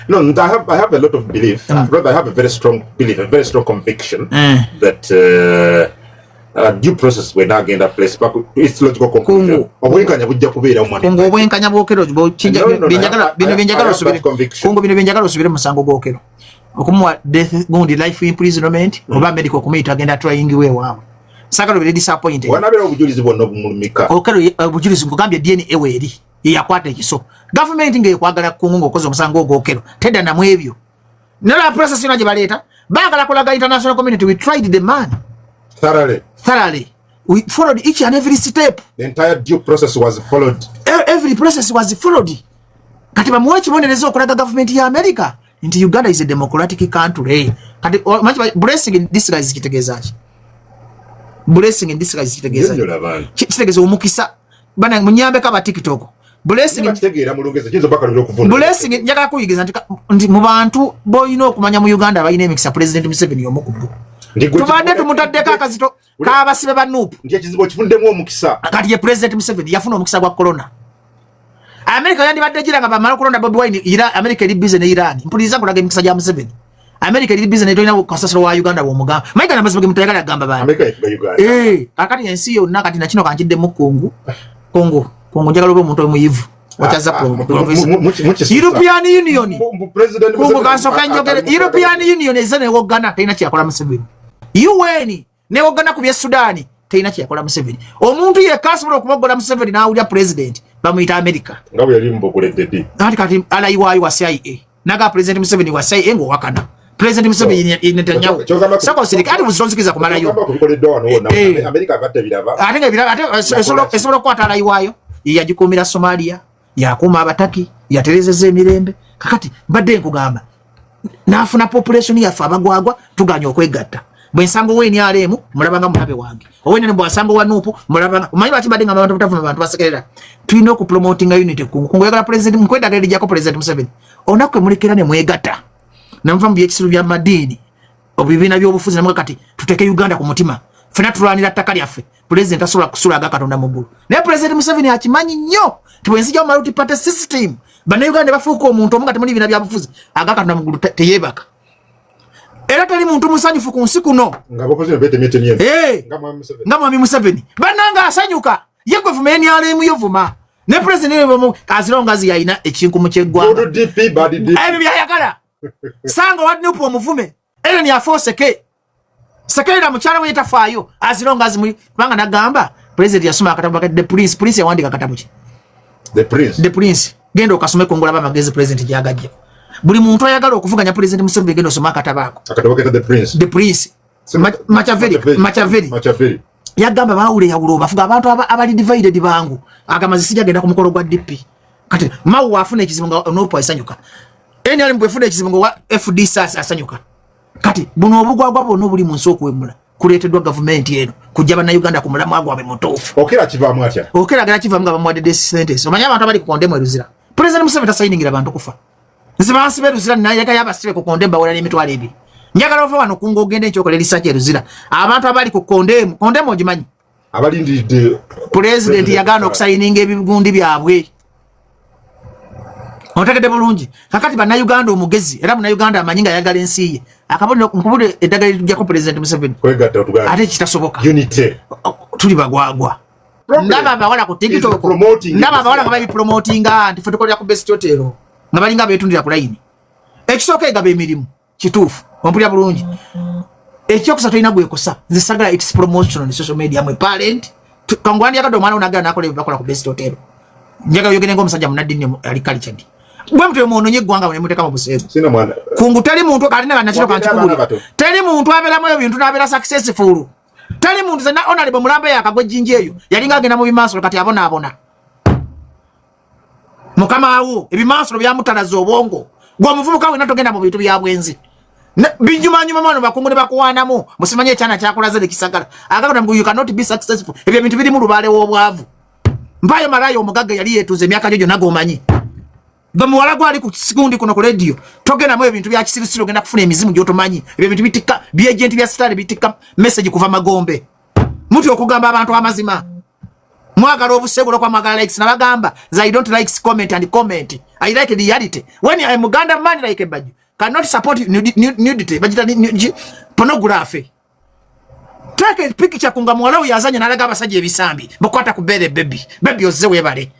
No, I have a lot of belief. Rather, I have a very strong belief, a very strong conviction that due process when agenda place back to its logical conclusion. Kungu. Obwenkanya bujja kubeera omwana. Kungu, obwenkanya bw'Okello No, no, bino byenjagala I have osubire. that conviction. Kungu, bino byenjagala osubire musango gw'Okello, okumuwa death gundi, life imprisonment, oba medical okumuyita agenda tryingiwe ewaabwe. Sagala obere disappointed. Wanabeera obujulizi bwonna obumulumika. Okello obujulizi nkugambye DNA weeri, yeyakwata ekiso. Gavumenti ng'ekwagala Kungu ng'okoze omusango ogw'Okello tedda namu ebyo. Nala process yona gye baleeta baagala kulaga international community, we tried the man thoroughly. Thoroughly, we followed each and every step. The entire due process was followed. Every process was followed. Kati bamuwe ekibonerezo okulaga gavumenti ya America nti Uganda is a democratic country. Kati blessing in disguise kitegeeza ki? Blessing in disguise kitegeeza ki? Nnyonnyola abantu. Kitegeeza omukisa. Bana munyambeko aba TikTok, blessing. Bakitegeera mu Lungereza, kiyinza bakalubira okuvunula. Blessing, njagala kuyigiriza nti mu bantu b'olina okumanya mu Uganda abalina emikisa, President Museveni omu ku bo. Nti Tubadde tumutaddeko akazito k'abasibe ba NUP. Nti ekizibu okifuddemu omukisa. Kati ye President Museveni yafuna omukisa gwa corona. America yandibadde gira nga bamala okulonda Bobi Wine. Ira America eri busy ne Iran. Mpuliriza, nkulaga emikisa gya Museveni. America eri busy ne tolina kasasiro wa Uganda bw'omugamba mayiga namazima ge mutayagala gamba bani. America yefuga Uganda. Eh, kakati ensi yonna. Kati nakino kankiddemu. Kungu, Kungu, Kungu, njagala obe omuntu omuyivu wakyaza. Ah, ah, European Union. President Kungu, Museveni kansooka njogere. European Union ezze newoggana, terina kyeyakola Museveni. UN newoggana ku bye Sudaani, terina kyeyakola Museveni. Omuntu yekka asobola okubogola Museveni n'awulira president bamuyita America. Nga bwe yali mubogoledde ddi. Kati ally waayo wa CIA naga President Museveni wa CIA ng'owakana President Museveni Netanyahu. Sako sirika ati buzonzikiza kumalayo. Kyogamba kubikoleddwa wano wonna. Eh. America abadde biraba. Ate nga ebirala ate esobola okukwata ally waayo, yagikuumira Somalia, yakuuma abataki, yaterezeza emirembe. Kakati mbadde nkugamba n'afuna population yaffe abagwagwa tuganya okwegatta. Bwe nsanga owa NRM mulabanga mulabe wange, owa NRM bwasanga owa NUP mulabanga. Omanyi lwaki mbadde ngamba abantu butavuma bantu basekerera? Tulina okupromotinga unity. Kungu, Kungu, oyagala president nkwedagala erijjako President Museveni olunaku kwe mulekera ne mwegatta namuva mu byekisiru bya madiini, ebibiina by'obufuzi, namuga kati tuteeke Uganda ku mutima, fena tulwanira ttaka lyaffe. President asobola kusula aga Katonda mu ggulu, naye President Museveni akimanyi nnyo nti bwenzija mu multi party system, Bannayuganda bafuuka omuntu omu nga temuli bibiina byabufuzi, aga Katonda mu ggulu teyeebaka era tali muntu musanyufu ku nsi kuno. Nga abakozi betemyetemye. Eh, nga Mwami Museveni. Nga Mwami Museveni bannanga asanyuka ye gwe vuma NRM yo, vuma ne president azirongazi yalina ekinkumu ky'eggwanga. Good DP, bad DP. Ebyo byayagala. Sanga wa NUP omuvume Ellen afoseke sekerera mukyala we tafaayo azirongazi muli kubanga nagamba president yasoma akatabo ka The Prince. Prince yawandika akatabo ki? The Prince. The Prince, genda okasome kongolaba amagezi president gyagajja. Buli muntu ayagala okuvuganya President Museveni, genda osome akatabo ako. Akatabo keta The Prince. The Prince. Machiavelli. Machiavelli. Machiavelli. Yagamba baawule yawula obafuga abantu abali divided bangu. Agamba sijja genda ku mukolo gwa DP. Kati Mao afuna ekizibu nga NUP asanyuka, NRM bwefuna ekizibu nga wa FDC asanyuka. Kati buno obugwagwa bwonna obuli mu nsi okuwemula kuleeteddwa gavumenti eno kujja Bannayuganda ku mulamwa gwabwe mutuufu. Okello kivaamu atya? Okello agala kivaamu nga bamuwadde death sentence. Omanyi abantu abali ku condemn e Luzira, President Museveni tasayiningira bantu kufa. Nze bansibe Luzira nayagayo abasibe ku condemn bawera n'20,000. Njagala ova wano kunga ogende ekyokola erisaki e Luzira, abantu abali ku condemn. Condemn ogimanyi? Abalindiridde. Pulezidenti yagaana okusayininga ebigundi byabwe. Otegedde bulungi? Kakati Bannayuganda omugezi era Munnayuganda amanyi nga ayagala ensi ye, akabonero nkubule eddagala erijjako Pulezidenti Museveni. Kwegatta otuganda. Ate kitasoboka. Unity. Tuli bagwagwa. Ndaba abawala ku TikTok, ndaba abawala nga babipromotinga nti fe tukolera ku Best Hotel, nga balinga beetundira ku layini. Ekisooka, egaba emirimu, kituufu, ompulira bulungi. Ekyokusatu, olina gwekosa. Nze sagala its promotion on social media. Mwe parent kangwandyagadde omwana onagala nakola ebyo bakola ku Best Hotel. Njagala oyogere ngaomusajja munaddini ali cultured bwe mutyo, mwononye eggwanga nemuteeka mu buseegu. Kungu teri muntu alina banakiro kankikubulira, teri muntu abeeramu ebintu n'abeera successful. Teri muntu. Zena honorable Mulambo yakagwa ejjinja eyo, yalinga agenda mu bimansolo, kati abonaabona. Mukama wo ebimansolo byamutalaza obwongo. Gwe omuvubuka wena togenda mu bintu bya bwenzi binyumanyuma mwana bakungu ne bakuwanamu musimanye ekyana kyakulaze nekisagala agagona, you cannot be successful. Ebyo ebintu birimu lubaale w'obwavu. Mpayo malayo omugagga yali yeetuze emyaka gyo gyonna g'omanyi. Gwe muwala gwali ku sikundi kuno ku radio, togendamu ebintu bya kisirusiru, ogenda kufuna emizimu gy'otomanyi. Ebyo ebintu bitikka byejenti bya sitaani, bitikka message kuva magombe. Mutya okugamba abantu amazima, mwagala obusegulo kwa mwagala likes. Nabagamba nze I don't like comment and comment, I like reality. When I am Uganda man like Baju cannot support nudity, bagita pornography. Take a picture kunga muwala oyo yazanya n'alaga abasajja ebisambi, bakwata ku bere baby baby ozze webale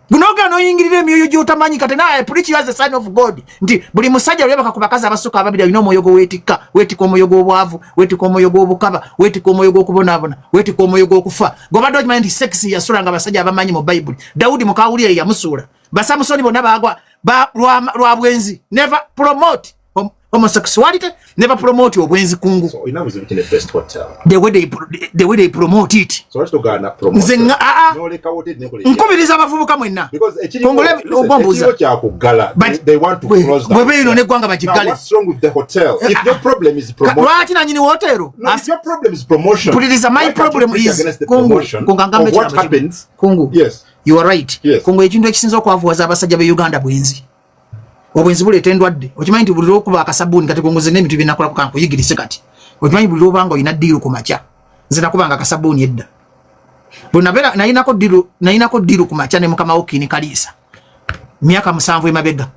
gunoga noyingirira emyoyo gy'otamanyi. Kati naye preach you as a sign of God nti buli musajja lwebaka ku bakazi abasukka ababiri alina omwoyo gweweetikka. Weetikka omwoyo gw'obwavu, weetikka omwoyo gw'obukaba, weetikka omwoyo gw'okubonaabona, weetikka omwoyo gw'okufa. Gobadde okimanyi nti sex yasulanga abasajja abamanyi mu Bayibuli? Dawudi mukawulire yamusuula, Basamusoni bonna bagwa lwa bwenzi. Never promote homosexuality, never promote obwenzi kungu. So olina buzibu ki ne Best Hotel? The way they promote it. So lwaki togaana promotion? Nze aa. N'oleka hotel nekola Nkubiriza abavubuka mwenna. Because ekiriwo, Kongole listen, ogwambuuza. ekiriwo kyakuggala. But They want to close bwe beeno n'eggwanga Now, bagiggale. what's wrong with the hotel? If your problem is promotion, Lwaki nanyini wotero? No, if your problem is promotion, Puliriza, my why can't you problem preach is against the Kungu, promotion Kungu, angambe of what ekigambo kimu. happens? Kungu. Yes. You are right. Yes. Kungu, ekintu ekisinza okwavuwaza abasajja b'e Uganda bwenzi. Obwenzi buleeta endwadde. Okimanyi nti buli lwokuba akasabbuuni kati, Kungu, nze n'ebintu byenakolako kankuyigirise kati. Okimanyi buli lwobanga olina deal ku makya, nze nakubanga akasabbuuni edda. Bwe nabeera nayinako deal ku makya ne mukama wo Kini Kaliisa myaka 7 emabega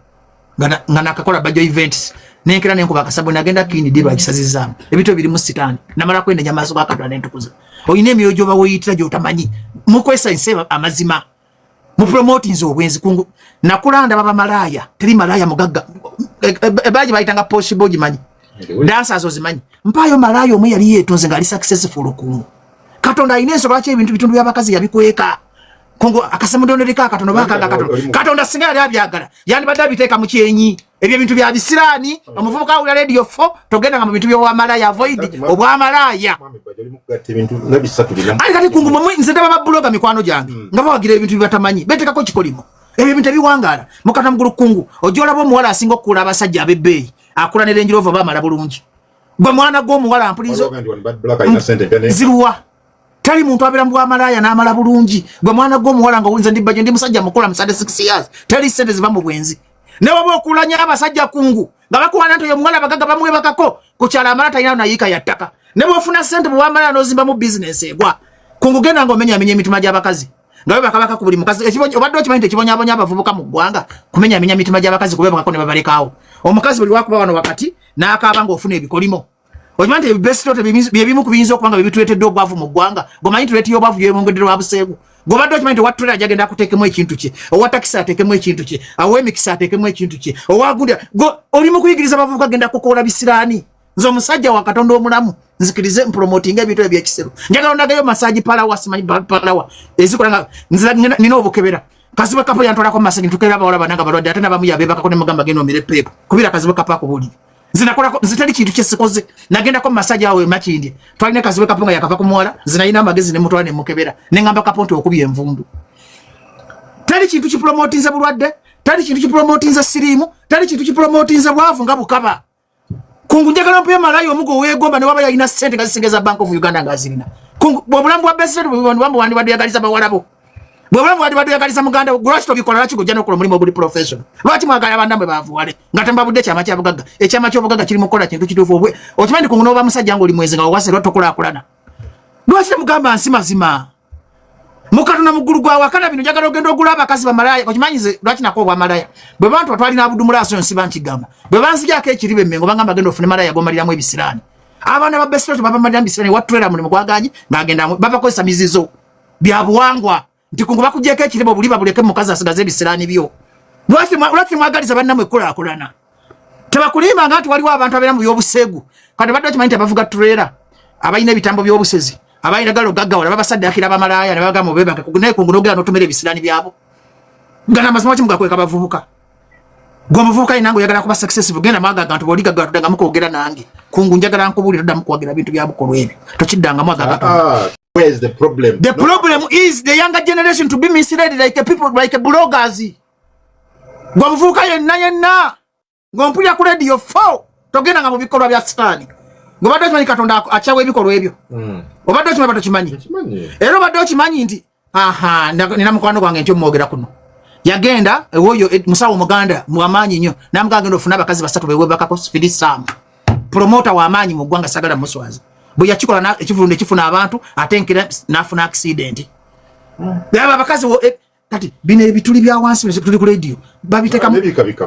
nga nakakola Bajo Events, nenkera nenkuba akasabbuuni, nagenda Kini, deal agisazizaamu. Ebintu ebirimu sitaani namala kwendenya amaaso ga Katonda nentukuza. Olina emyoyo gyoba weeyitira gy'otamanyi mukwesa ensi amazima mupromotinze obwenzi. Kungu, nakula ndaba bamalaaya, teri malaaya mugagga. Ebaagi bayitanga possible, ogimanyi, dancers ozimanyi. Mpaayo malaaya omwe yali yeetonze ng'ali successful. Kungu, Katonda alina ensonga lwaki ebintu bitundu by'abakazi yabikweka. Kungu, akasemudondereko akatono bakanga katono. Katonda singa yali abyagala yandibadde abiteeka mu kyenyi. Ebyo ebintu bya bisiraani. Omuvubuka awulira Radio 4, togendanga mu bintu by'obwamalaaya, avoid obwamalaaya. Mwami Bajjo, oli mu kugatta ebintu nga bisatu bina. Ali kati Kungu, mwe nze ndaba babuloga mikwano gyange nga bawagira ebintu byebatamanyi, betekako kikolimo. Ebyo ebintu ebiwangaala mukata mugulu. Kungu, ojja olaba omuwala asinga okukula abasajja ab'ebbeeyi akula ne Range Rover, bamala bulungi. Gwe mwana gw'omuwala mpulizo Waliwo ndi wano Bad Black alina ssente empya Ziruwa? Tali muntu abeera mu bwamalaaya n'amala bulungi. Gwe mwana gw'omuwala nga owuliza ndi Bajjo, ndi musajja mukula musade 6 years, teri ssente ziva mu bwenzi. Ne waba okulanya abasajja, Kungu, nga bakuwana nti oyo omuwala abagagga bamwebakako ku kyalo, amala talina nayiika ya ttaka. Ne bwofuna ssente bwe wamala n'ozimbamu bizinesi egwa. Kungu, genda nga omenyamenya emitima gy'abakazi nga bebakabaka ku buli mukazi. Obadde okimanyi nti ekibonyabonya abavubuka mu ggwanga kumenyamenya mitima gy'abakazi, kubebakako ne babalekaawo? Omukazi buli wakuba wano wakati n'akaaba ng'ofuna ebikolimo. Okimanyi nti ebibesito byebimu ku biyinza okuba nga bebituleetedde obwavu mu ggwanga? Gomanyi nti rate y'obwavu yebongedde lwa buseegu. Gobadde okimanyi nti owatulera ajagenda akuteekemu ekintu kye, owa takisi ateekemu ekintu kye, ow'emikisa ateekemu ekintu kye, owagundya oli mu kuyigiriza abavubuka genda kukoola bisiraani. Nze omusajja wa Katonda omulamu nzikirize mpromotinga ebintu ebyekisiru? Njagala ondagayo massage parlour, simanyi parlour ezikola nga nze nina obukebera. Kazibwe Kapo yantwalako massage, ntukebera abawala bananga balwadde, ate nabamu yabebakako ne mugamba genda omire peepo kubira. Kazibwe Kapo akubuulire, nze nakolako, nze teri kintu kyesikoze. Nagendako massage awo emakindye, twalina Kazibwe Kapo nga yakava ku muwala. Nze nalina amagezi ne mutwala ne mukebera ne ngamba Kapo nti okubye envundu. Teri kintu kipromotinze bulwadde, teri kintu kipromotinze siriimu, teri kintu kipromotinze bwavu nga bukaba. Kungu, njagala mpuye malayo omugo weegomba ne waba yalina ssente nga zisinga eza Bank of Uganda ng'azirina. Kungu, obulamu bwa Besito bwandibadde oyagaliza bawalabo, bwobulamu bwandibadde oyagaliza muganda wo, lwaki tobikola? Lwaki gojja n'okola omulimu oguli professional? Lwaki mwagala bannammwe baavuwale nga tembabudde ekyama kya bugagga? Ekyama ky'obugagga kiri mu kukola kintu kituufu. Obwe okimanyi nti Kungu n'oba musajja ng'oli mwezi nga wawase, lwaki tokulaakulana? Lwaki temugamba nsi mazima? Mukatuna muggulu gwa wakana bino. Njagala ogenda ogula abakazi bamalaya. Okimanyi nze lwaki nako obwamalaya? Bwe bantu batwalina abudumulaaso nsiba nkigamba, bwe banzijako ekiriba emmengo, bangamba genda ofune malaya gomaliramu ebisiraani. Abaana ba Besito tebabamaliramu bisiraani. Watulera mulimu gwaganye ng'agenda babakozesa mizizo. Bya buwangwa nti kungu bakugyeko ekirebo, buli babuleke mukazi asigaze ebisiraani byo. Lwaki mwagaliza bannamwe kulaakulana? Tebakulimbanga nti waliwo abantu abeera mu by'obuseegu. Kati badde okimanyi nti abavuga turera, abalina ebitambo by'obusezi, abalina galo gaggawala, babasaddakira bamalaaya ne babagamba obebaka, naye kungu nogera n'otomera ebisiraani byabo nga namazima. Ki mugakweka bavubuka? Gwe omuvubuka yina nga oyagala kuba successful, genda mwaga agantu bwoligaga tuddangamu kwogera nange. Kungu, njagala nkubuulira, toddamu kuwagira bintu bya bukolwa ebyo, tokiddangamu aga Katonda. Ah, where is the problem? The problem is the younger generation to be misled like people, like bloggers. Gwe omuvubuka yenna yenna ng'ompulira ku Radio 4, togenda nga mu bikolwa bya sitaani. Ng'obadde okimanyi Katonda akyawa ebikolwa ebyo? Obadde okimanyi? Badde okimanyi? Kimanyi. Era obadde okimanyi nti aha, nina mukwano gwange nti omwogera kuno yagenda ewoyo musawo omuganda wamaanyi nnyo, namugamba genda ofune abakazi basatu bewebakako firisaamu, promoter wamaanyi mu ggwanga, sagala muswaza. Bwe yakikola ekivulu nekifuna abantu, ate nkera nafuna accident. Aba abakazi kati bino ebituli bya wansi tuli ku radio babitekamu. Nebikabika.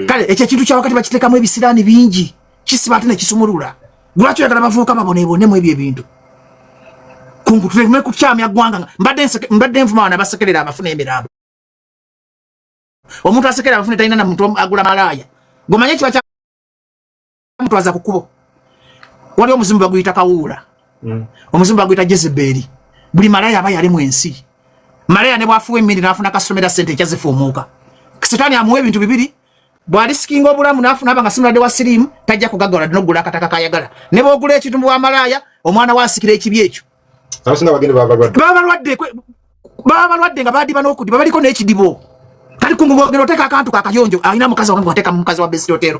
Kale ekyo ekintu kya wakati bakitekamu ebisiraani bingi, kisiba ate nekisumulula. Lwaki oyagala bavubuka babonebonemu ebyo ebintu? Kungu, tuleme kukyamya ggwanga. Mbadde nvuma wano abasekerera abafuna emirambo. Omuntu asekerera abafune talina na muntu agula malaaya. Gomanye kiba kyamutwaza ku kkubo. Waliwo omuzimu baguyita kawuula, omuzimu baguyita Jezeberi. Buli malaaya aba yali mu ensi, malaaya ne bwafuwa emindi n'afuna kasomera sente ekyazifuumuuka, sitaani amuwa ebintu bibiri. Bw'alisikinga obulamu n'afuna aba nga si mulwadde wa siriimu, tajja kugaggawala n'okugula akataka kayagala. Ne bw'ogula ekintu mu bwamalaaya, omwana we asikira ekibi ekyo. Abasinga bagenda babalwadde. Baba balwadde, baba balwadde nga badiba n'okudiba, baliko n'ekidibo. Kati kungu bwogera oteeka akantu kakayonjo alina mukazi wange, wateeka mu mukazi wa Best Hotel.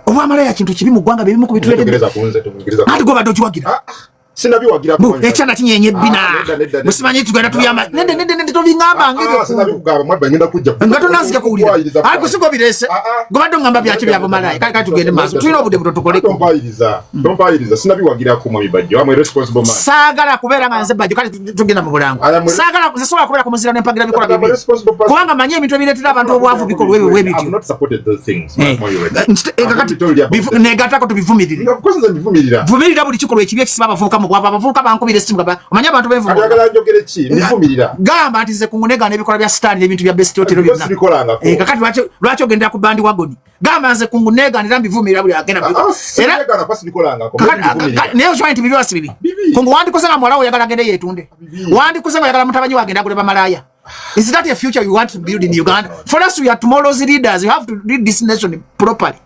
Obwamalaaya kintu kibi mu ggwanga, byebimu ku bituleetedde. Tugereza kunze, tugereza. Ati gwe obadde okiwagira? Ah, ah, sinabiwagira. Bu, ekyana kinyeenya ebbina. Ah, nedda, nedda, nedda. Musimanyi tugenda tubyama. Nedda, nedda, nedda, tobiŋŋamba Ah, ah, sinabikugamba mwabba, ngenda kujja. Nga tonanzija kuwulira. Kuwayiriza. Ayi kusiga obireese. Ah, ah. Gobadde oŋŋamba byaki byabumalaya? Kale kale, tugende maaso, tulina obudde buto, tukoleko. Tompayiriza, tompayiriza, sinabiwagirako mwami Bajjo. I'm a responsible man. Saagala kubeera nga nze Bajjo. Kale tugenda mu bulango. Saagala, nze sobola kubeera ku muzira nempagira bikola I'm a bibi responsible person. kubanga manyi ebintu ebireetera abantu obwavu bikolwa ebyo bwe I've bityo. not supported those things. Mwami Bajjo. Kakati I've told you about them. negattako tubivumirire. Of course nze mbivumirira. Vumirira buli kikolwa ekibi ekisiba abavubuka mu bwavu. Abavubuka bankubira essimu nga omanyi abantu benvuma. Ayagala njogere ki? Mbivumirira. Gamba nti nze kungunegaana ebikolwa bya sitaani n'ebintu bya Best Hotel byonna. Sibikolangako. Kakati lwaki ogendera ku bandwagon? Gamba nze kungunegaana era mbivumirira buli agenda Ah, ah, era sibigaana kuba sibikolangako. Kakati- Mbivumirira. naye okimanyi nti bibi wasi bibi? Bibi. Kungu, wandikoze nga muwala wo oyagala agende yeetunde? Bibi. Wandikoze nga oyagala mutabani we agende agule bamalaaya? Is that a future you want to build in Uganda? For us, we are tomorrow's leaders. You have to lead this nation properly.